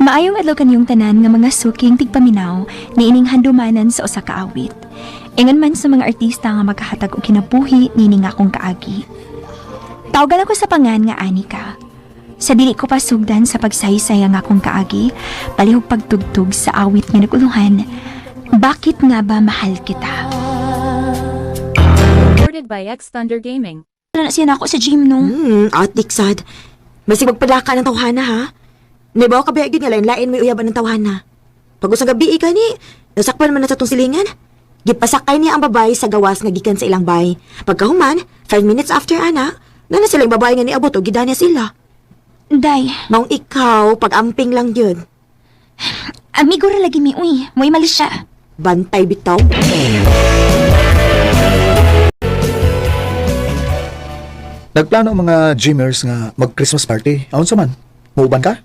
Maayong adlaw kaniyong tanan nga mga suking tigpaminaw niining handumanan sa usa ka awit. Ingon man sa mga artista nga magkahatag og kinabuhi niini nga akong kaagi. Tawagan ako sa pangan nga Anika. Sa dili ko pasugdan sa pagsaysay ang akong kaagi, palihog pagtugtog sa awit nga naguluhan, Bakit Nga Ba Mahal Kita? Recorded by X Thunder Gaming. Wala na siya na ako sa gym no. Atik sad. Masig magpadaka ng tawhana ha. Nabaw ka ba gyud nga lain-lain may uyaban ng tawhana. Pag usang gabi ka ni, nasakpan man na sa tong silingan. Gipasakay niya ang babae sa gawas nga gikan sa ilang bay. Pagkahuman, 5 minutes after ana, na sila yung babae nga niabot o gidanya sila. Day, Maong ikaw, pag-amping lang yun. Amigo ra lagi mi uy, mo'y mali siya. Bantay bitaw. Nagplano ang mga gymmers nga mag-Christmas party. Aon sa man? Muuban ka?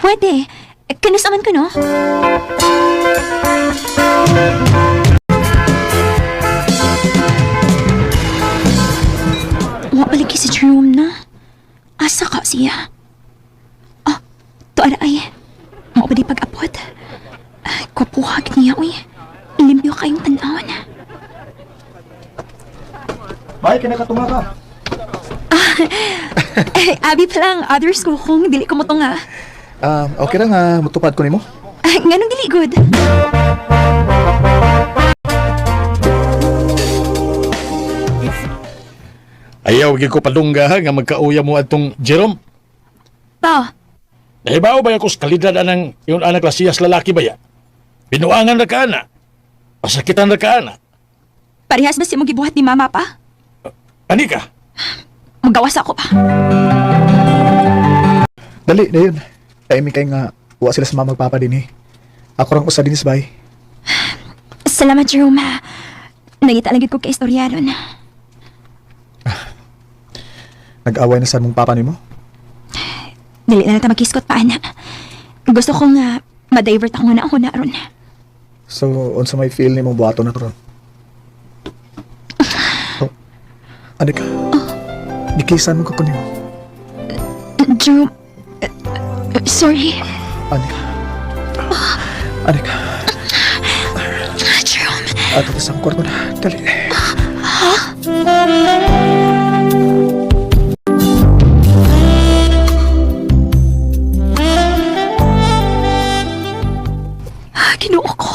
Pwede. Kanus man ko no? Wa balik si Jerome na. Asa ka siya? Oh, tuara ay. Mao ba di pag-apot? Ay, Kwapuhag niya, uy. Limpyo kayong tanawon. Bay, kinakatunga ka. Eh, abi pa lang, others ko kung dili ko mo nga. Okay ra nga mutupad ko nimo. Ah, nganong dili good? Ayaw gyud ko padungga ha, nga magkauya mo atong Jerome. Pa, Nahibaw ba ako sa kalidad anang yung anak lasiyas lalaki ba ya? Binuangan ra ka ana. Pasakitan ra ka ana. Parehas ba si mo gibuhat ni mama pa? Ani ka? Magawas ako pa. Dali, dayon. Timing kay nga wa sila sa mama magpapa din eh. Ako rang usa dinis bay. Salamat, Jerome, ha. Nangita lang gid ko kay istorya ron. Nag-away na sa mong papa nimo. Dili na lang ta makiskot pa, ana. Gusto ko nga ma-divert ako nga na ako na ron. So, unsa may feel nimo buhaton na to ron? Oh. Ani ka? Gikisan mo ko nimo. Jerome, sorry. Ani ka? Ani ka? Jerome, Ato ta sa akong kwarto na. Dali. Ginoo ko.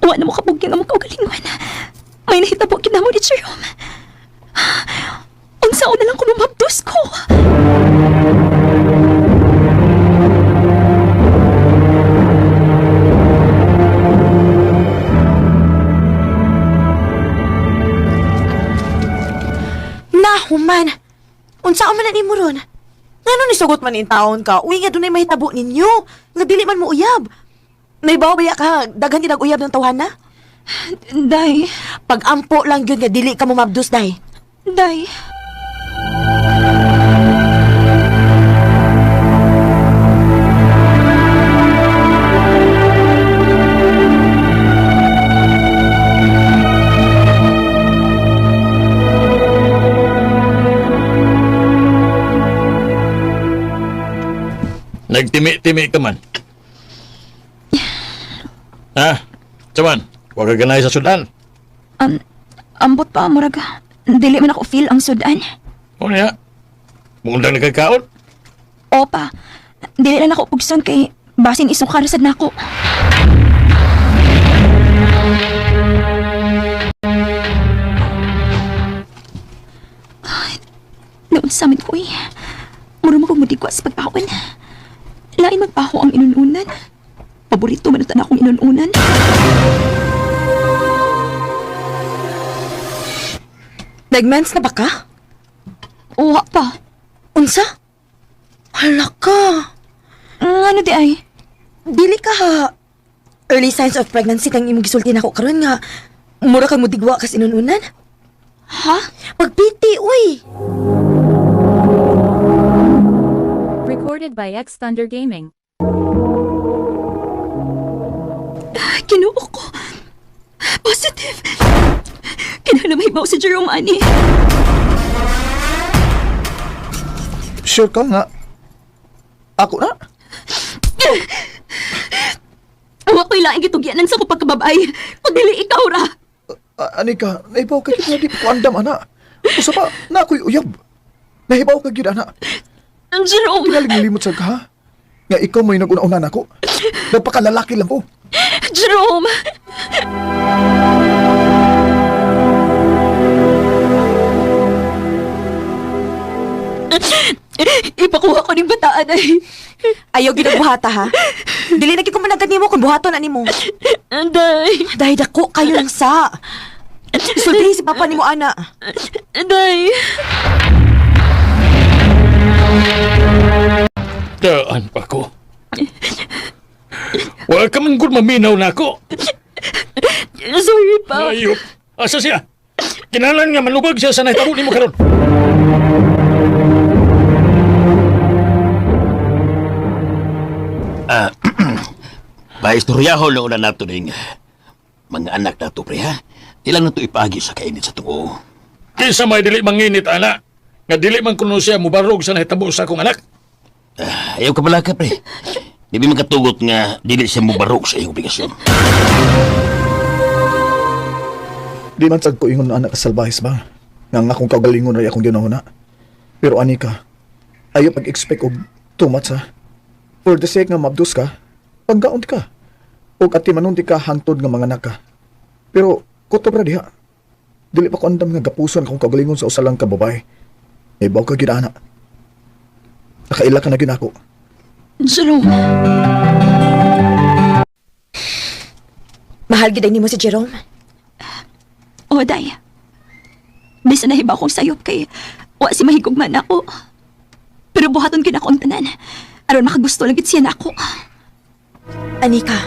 Wa na mo kabugyan ang kaugalingon. May nahitabo gid namo ni Jerome. Unsa na lang ko mabdos ko. Nahuman! Unsa man na nimo ron? Ngano nisugot man in taon ka? Uy nga dunay mahitabo ninyo. Nga dili man mo uyab. Naibaw ba ya ka daghan din uyab ng tawhana? Day, Pag-ampo lang yun nga dili ka mo mabdus day. day. Nagtimi-timi ka man. Ha? Saman, wa ka ganay sa sudan. Ambot pa, murag. Dili man ako feel ang sudan. O niya? Mundang nagkakaon. Opa, dili lang ako pugson kay basin isukar sad nako. Ay, Noon sa amin ko eh. Mura mo kong mudigwa sa pagpaon. Lain magpaho ang inununan. Paborito man ang akong inununan. Nagmens na ba ka? Uwa pa. Unsa? Hala ka. Ano di ay? Dili ka ha. Early signs of pregnancy kang imong gisulti nako karon nga mura kang mudigwa kas inununan. Ha? Pagpiti uy. Recorded by X Thunder Gaming. Ginoo ko. Positive. Kinahanglan mahibaw si Jerome ani. Sure ka nga. Ako na? laing gitugyanan sa ko pagkababay, kundi ikaw ra. Anika, nahibaw ka gid nga di pa ko andam ana. Usa pa, na ako'y uyab. Nahibaw ka gid ana. Jerome, Tingaling nilimot sa ka ha? Nga ikaw mo'y nag-una-una nako. Nagpakalalaki lang ko. Jerome! Ipakuha ko ning bataan ay. Ayaw gid og buhata ha. Dili na gid ko managad nimo kung buhaton ani mo. Anday, Dahil dako kayo lang sa. Sultihi si papa nimo ana. anday. Daan pa ko. Wa ka man gud maminaw na ako. Sorry pa. Ayop. Asa siya? Kinalan nga manubag siya sa nahitabo nimo karon. Paistoryaho lang una nato ning mga anak nato pre ha. Di lang nato ipaagi sa kainit sa tuo. Kinsa may dili manginit ana. Nga dili man kuno siya mubarog sa nahitabo sa akong anak. Ayaw ka pala ka pre. Di ba makatugot nga dili siya mubarog sa iyong obligasyon. Di man sad ko ingon na anak ka salbahis ba? Nga ang akong kaugalingon ay akong ginahuna. Pero anika, ayaw pag-expect og too much ha. For the sake nga mabdos ka, paggaon ka. Og ati manunti ka hangtod nga mga anak ka. Pero kutob ra diha. Dili pa ko andam nga gapuson akong kaugalingon sa usa lang ka babae. Ibaw ka gid ana. Nakaila ka na gyud ako. Jerome, Mahal gid ay nimo si Jerome. o day. Bisan nahiba akong sayop kay wa si mahigugman ako. Pero buhaton gid ako ang tanan. Aron makagusto lang gid siya na ako. Anika.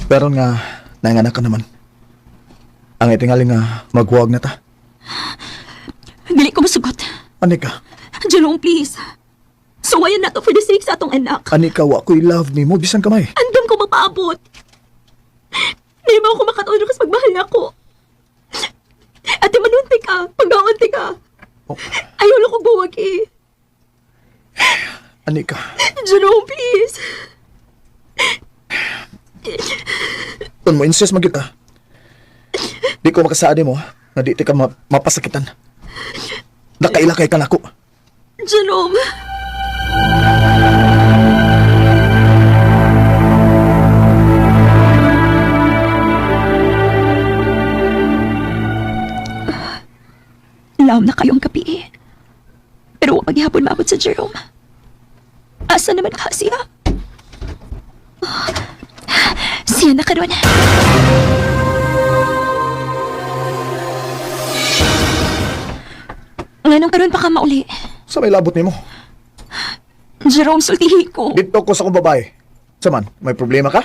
Pero nga nanganak ka naman. Ang itingali nga maghuwag na ta. Dili ko masugot. Anika, Jerome, please. Suwayan na to for the sake sa atong anak. Anika wa ko'y love nimo bisan kamay. Andam ko mapaabot. Di ba ako makatulog kas magmahal ako? Ate, manunti ka. Pagkaunti ka. Oh. Ayaw lang kong buwag eh. Anika, Jerome, please. kung mo insist magyud ka. Di ko makasaadi mo ha, nga di ti ka mapasakitan. Nakaila kay kanako. Jerome. Laom na kayong gabi eh. Pero wag maghihapon maabot sa Jerome. Asa naman ka siya? Siya na karon. Nganong karon pa ka mauli? Sa may labot nimo. Jerome, sultihi ko. Dito ko sa akong babae. Saman, may problema ka?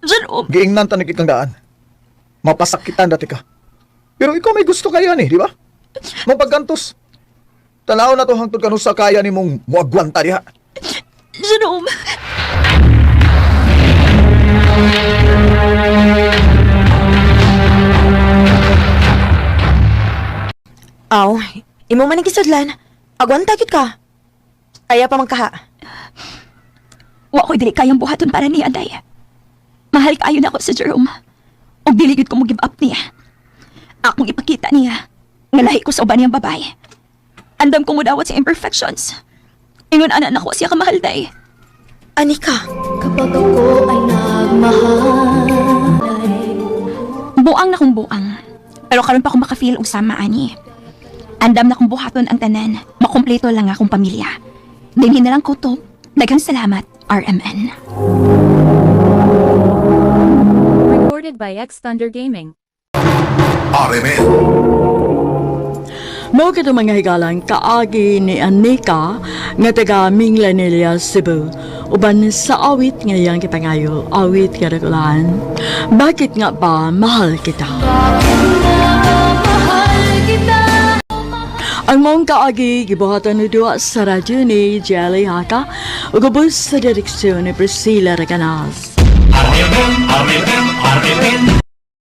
Jerome, Giingnan tanig ikang daan. Mapasakitan dati ka. Pero ikaw may gusto kaya ni, di ba? Mapaggantos. Tanaw na to hangtod kanu sa kaya nimong muagwanta diha. Jerome. Aw, imo man ang gisudlan. Agwanta gid ka. Kaya pa man kaha. Wa ko'y dili kayang buhaton para niya, Day. Mahal kaayo na ako sa Jerome. Og dili gyud ko mo give up niya. Akong ipakita niya nga lahi ko sa uban niyang babae. Andam ko mudawat sa imperfections. Ingon ana nako siya kamahal, Day. Anika, Kapag ako ay nagmahal. Buang na kong buang. Pero karon pa ko makafeel og sama ani. Andam na kong buhaton ang tanan. Makumpleto lang akong pamilya. Dinhi na lang ko to. Daghang salamat, RMN. Recorded by X Thunder Gaming. RMN. Mao kito mga higalan kaagi ni Anika nga taga Minglanilla, Cebu. Uban sa awit nga iyang gipangayo, awit nga dakulaan. Bakit nga ba mahal kita? Mahal kita. Ang maong kaagi gibuhatan ni duwa sa radyo ni Jelly Haka ug ubos sa direksyon ni Priscilla Recanas. RMN, RMN, RMN.